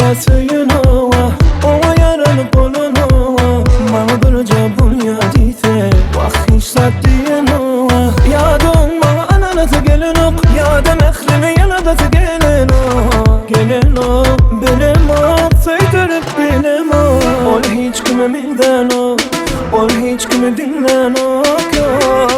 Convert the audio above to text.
Oňa söýenoga, oňa ýaranyp bolanoga Maňa birje bolýa diýse, wah hiç zat diýenoga Ýa-da oň maňa ynanasy gelenok, ýa-da mährimi ýyladasy gelenok Gelenok, bilemok, söýdürip bilemok Ol hiç kime meňzänok, ol hiç kimi diňlänok, ýok.